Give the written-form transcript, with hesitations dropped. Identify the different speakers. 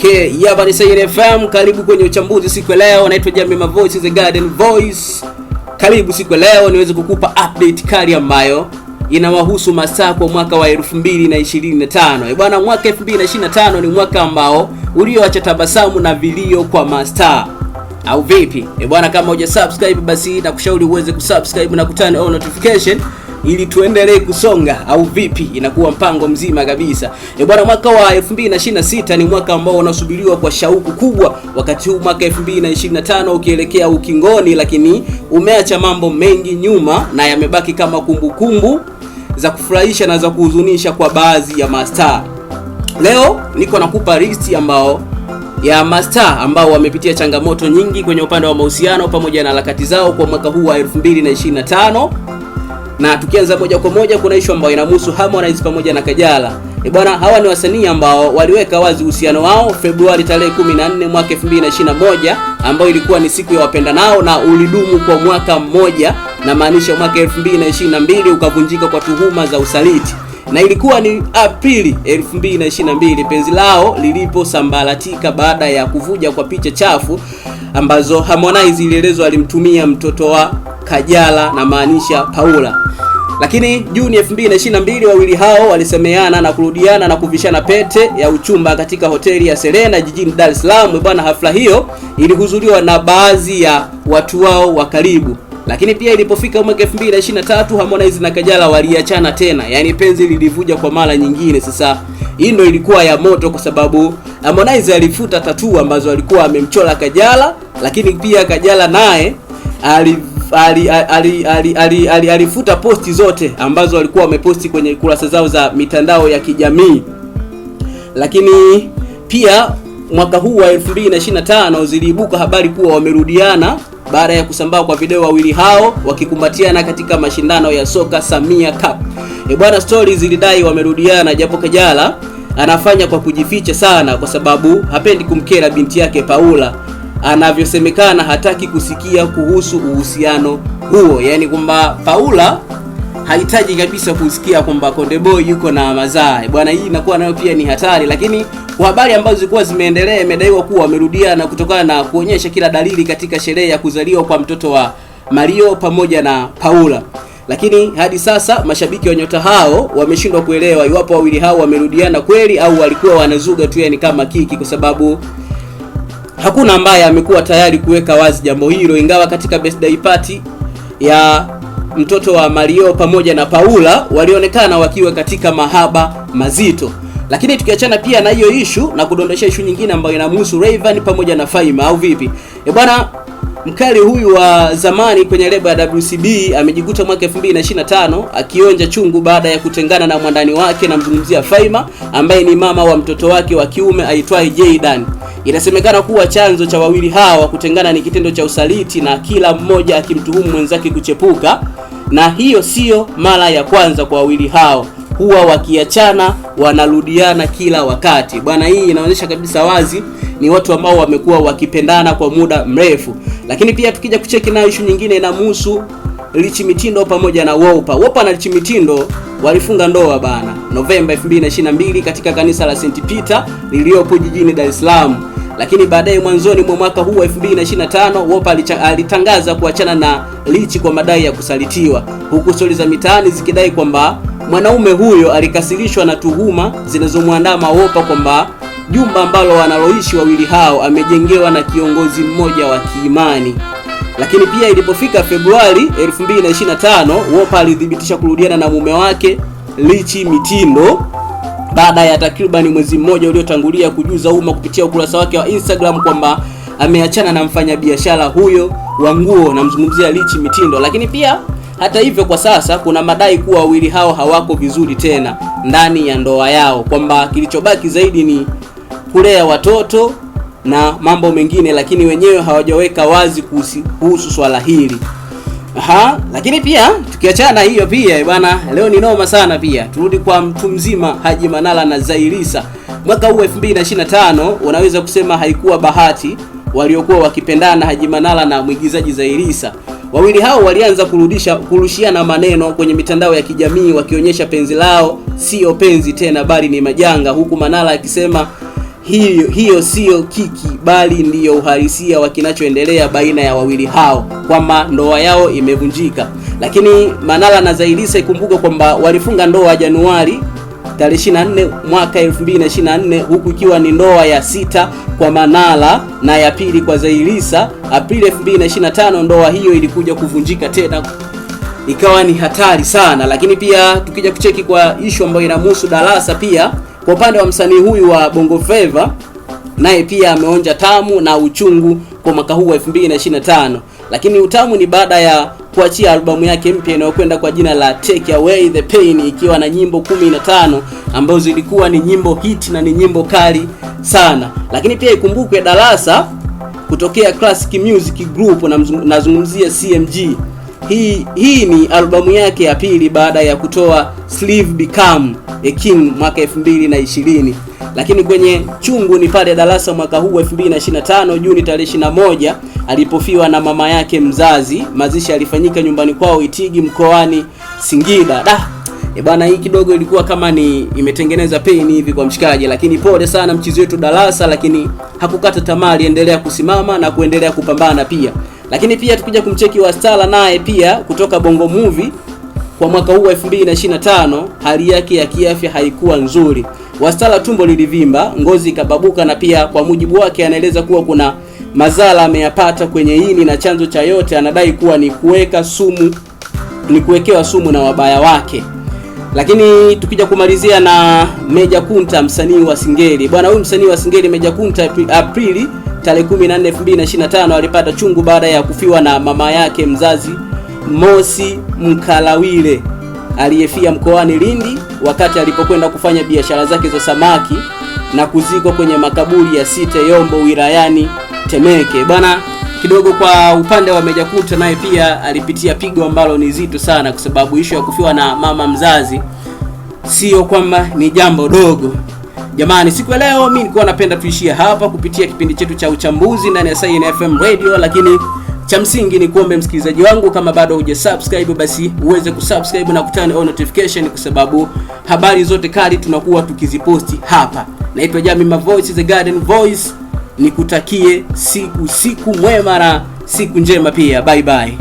Speaker 1: Okay, hapa ni Sayin FM. Karibu kwenye uchambuzi siku ya leo. Naitwa Jamii Voice, the Garden Voice. Karibu siku ya leo niweze kukupa update kali ambayo inawahusu masaa kwa mwaka wa 2025. Eh bwana, mwaka 2025 ni mwaka ambao ulioacha tabasamu na vilio kwa mastaa au vipi? Eh bwana, kama huja subscribe basi nakushauri uweze kusubscribe na kuturn on notification ili tuendelee kusonga au vipi? Inakuwa mpango mzima kabisa. E bwana, mwaka wa 2026 ni mwaka ambao unasubiriwa kwa shauku kubwa, wakati huu mwaka 2025 ukielekea ukingoni, lakini umeacha mambo mengi nyuma na yamebaki kama kumbukumbu kumbu za kufurahisha na za kuhuzunisha kwa baadhi ya mastaa. Leo niko nakupa listi ambao ya mastaa ambao wamepitia changamoto nyingi kwenye upande wa mahusiano pamoja na harakati zao kwa mwaka huu wa 2025 na tukianza moja kwa moja, kuna issue ambayo inamhusu Harmonize pamoja na Kajala. E bwana, hawa ni wasanii ambao waliweka wazi uhusiano wao Februari tarehe 14 mwaka 2021, ambayo ilikuwa ni siku ya wapendanao na ulidumu kwa mwaka mmoja, na maanisha mwaka 2022 ukavunjika kwa tuhuma za usaliti, na ilikuwa ni Aprili 2022 penzi lao liliposambaratika baada ya kuvuja kwa picha chafu ambazo Harmonize ilielezwa alimtumia mtoto wa Kajala na maanisha Paula. Lakini Juni 2022 wawili hao walisemeana na kurudiana na kuvishana pete ya uchumba katika hoteli ya Serena jijini Dar es Salaam. Bwana, hafla hiyo ilihudhuriwa na baadhi ya watu wao wa karibu. Lakini pia ilipofika mwaka 2023 Harmonize na Kajala waliachana tena, yaani penzi lilivuja kwa mara nyingine. Sasa hii ndio ilikuwa ya moto, kwa sababu Harmonize alifuta tatuu ambazo alikuwa amemchora Kajala, lakini pia Kajala naye alifuta posti zote ambazo walikuwa wameposti kwenye kurasa zao za mitandao ya kijamii. Lakini pia mwaka huu wa 2025 ziliibuka habari kuwa wamerudiana baada ya kusambaa kwa video wawili hao wakikumbatiana katika mashindano ya soka Samia Cup. E bwana, stories zilidai wamerudiana, japo Kajala anafanya kwa kujificha sana, kwa sababu hapendi kumkera binti yake Paula. Anavyosemekana hataki kusikia kuhusu uhusiano huo, yaani kwamba Paula hahitaji kabisa kusikia kwamba Konde Boy yuko na mazaa. Bwana, hii inakuwa nayo pia ni hatari, lakini kwa habari ambazo zilikuwa zimeendelea, imedaiwa kuwa wamerudiana kutokana na kuonyesha kila dalili katika sherehe ya kuzaliwa kwa mtoto wa Mario pamoja na Paula. Lakini hadi sasa mashabiki wa nyota hao wameshindwa kuelewa iwapo wawili hao wamerudiana kweli au walikuwa wanazuga tu, yani kama kiki, kwa sababu hakuna ambaye amekuwa tayari kuweka wazi jambo hilo, ingawa katika birthday party ya mtoto wa Mario pamoja na Paula walionekana wakiwa katika mahaba mazito. Lakini tukiachana pia na hiyo ishu na kudondosha ishu nyingine ambayo inamhusu Rayvanny pamoja na Faima au vipi? E bwana, mkali huyu wa zamani kwenye lebo ya WCB amejikuta mwaka 2025 akionja chungu baada ya kutengana na mwandani wake, namzungumzia Faima ambaye ni mama wa mtoto wake wa kiume aitwaye Jaydan. Inasemekana kuwa chanzo cha wawili hawa kutengana ni kitendo cha usaliti na kila mmoja akimtuhumu mwenzake kuchepuka, na hiyo siyo mara ya kwanza kwa wawili hao, huwa wakiachana wanarudiana kila wakati. Bwana, hii inaonyesha kabisa wazi ni watu ambao wamekuwa wakipendana kwa muda mrefu. Lakini pia tukija kucheki nayo ishu nyingine inamhusu Lichi Mitindo pamoja na Wopa. Wopa na Lichi Mitindo walifunga ndoa bana Novemba 2022 katika kanisa la St Peter lililopo jijini Dar es Salaam. Lakini baadaye mwanzoni mwa mwaka huu wa 2025 Wopa alitangaza kuachana na Lichi kwa madai ya kusalitiwa, huku stori za mitaani zikidai kwamba mwanaume huyo alikasirishwa na tuhuma zinazomwandama Wopa kwamba jumba ambalo wanaloishi wawili hao amejengewa na kiongozi mmoja wa kiimani. Lakini pia ilipofika Februari 2025 Wopa alithibitisha kurudiana na mume wake Lichi Mitindo baada ya takribani mwezi mmoja uliotangulia kujuza umma kupitia ukurasa wake wa Instagram kwamba ameachana na mfanyabiashara huyo wa nguo, namzungumzia Lichi Mitindo. Lakini pia hata hivyo, kwa sasa kuna madai kuwa wawili hao hawako vizuri tena ndani ya ndoa yao, kwamba kilichobaki zaidi ni kulea watoto na mambo mengine, lakini wenyewe hawajaweka wazi kuhusu swala hili. Aha, lakini pia tukiachana na hiyo pia bwana, leo ni noma sana pia. Turudi kwa mtu mzima Haji Manara na Zailisa. Mwaka huu 2025 unaweza kusema haikuwa bahati waliokuwa wakipendana Haji Manara na mwigizaji Zailisa. Wawili hao walianza kurushiana maneno kwenye mitandao ya kijamii wakionyesha penzi lao sio penzi tena bali ni majanga, huku Manara akisema Hiyo siyo kiki, bali ndiyo uhalisia wa kinachoendelea baina ya wawili hao, kwamba ndoa yao imevunjika. Lakini Manara na Zaiylissa, ikumbuke kwamba walifunga ndoa Januari tarehe 24 mwaka 2024, huku ikiwa ni ndoa ya 6 kwa Manara na ya 2 kwa Zaiylissa. Aprili 2025 ndoa hiyo ilikuja kuvunjika tena, ikawa ni hatari sana. Lakini pia tukija kucheki kwa issue ambayo inamhusu Darassa, pia kwa upande wa msanii huyu wa Bongo Flava, naye pia ameonja tamu na uchungu kwa mwaka huu wa 2025. Lakini utamu ni baada ya kuachia albamu yake mpya inayokwenda kwa jina la Take Away the Pain, ikiwa na nyimbo 15 ambazo zilikuwa ni nyimbo hit na ni nyimbo kali sana. Lakini pia ikumbukwe Darassa kutokea Classic Music Group, nazungumzia CMG. Hii ni albamu yake ya pili baada ya kutoa Slave Become a King mwaka 2020. Lakini kwenye chungu ni pale Darassa mwaka huu 2025 Juni tarehe 21 alipofiwa na mama yake mzazi. Mazishi alifanyika nyumbani kwao Itigi mkoani Singida. Da, bwana, hii kidogo ilikuwa kama ni imetengeneza pain hivi kwa mshikaji, lakini pole sana mchizi wetu Darassa, lakini hakukata tamaa, aliendelea kusimama na kuendelea kupambana pia. Lakini pia tukija kumcheki Wastara naye pia kutoka Bongo Movie kwa mwaka huu wa 2025 hali yake ya kiafya haikuwa nzuri. Wastara tumbo lilivimba, ngozi ikababuka, na pia kwa mujibu wake anaeleza kuwa kuna madhara ameyapata kwenye ini, na chanzo cha yote anadai kuwa ni kuwekewa sumu na wabaya wake. Lakini tukija kumalizia na Meja Kunta, msanii wa Singeli. Bwana, huyu msanii wa Singeli Meja Kunta Aprili tarehe 14 2025 alipata chungu baada ya kufiwa na mama yake mzazi Mosi Mkalawile aliyefia mkoani Lindi wakati alipokwenda kufanya biashara zake za samaki na kuzikwa kwenye makaburi ya Site Yombo wilayani Temeke. Bwana, kidogo kwa upande wa Meja Kunta naye pia alipitia pigo ambalo ni zito sana, kwa sababu ishu ya kufiwa na mama mzazi sio kwamba ni jambo dogo. Jamani, siku ya leo mimi nilikuwa napenda tuishie hapa kupitia kipindi chetu cha uchambuzi ndani ya Sayin FM Radio, lakini cha msingi ni kuombe msikilizaji wangu, kama bado hujasubscribe basi uweze kusubscribe na kuturn on notification, kwa sababu habari zote kali tunakuwa tukiziposti hapa. Naitwa Jami My Voice, the Garden Voice, nikutakie siku mwema na siku njema pia. Bye bye.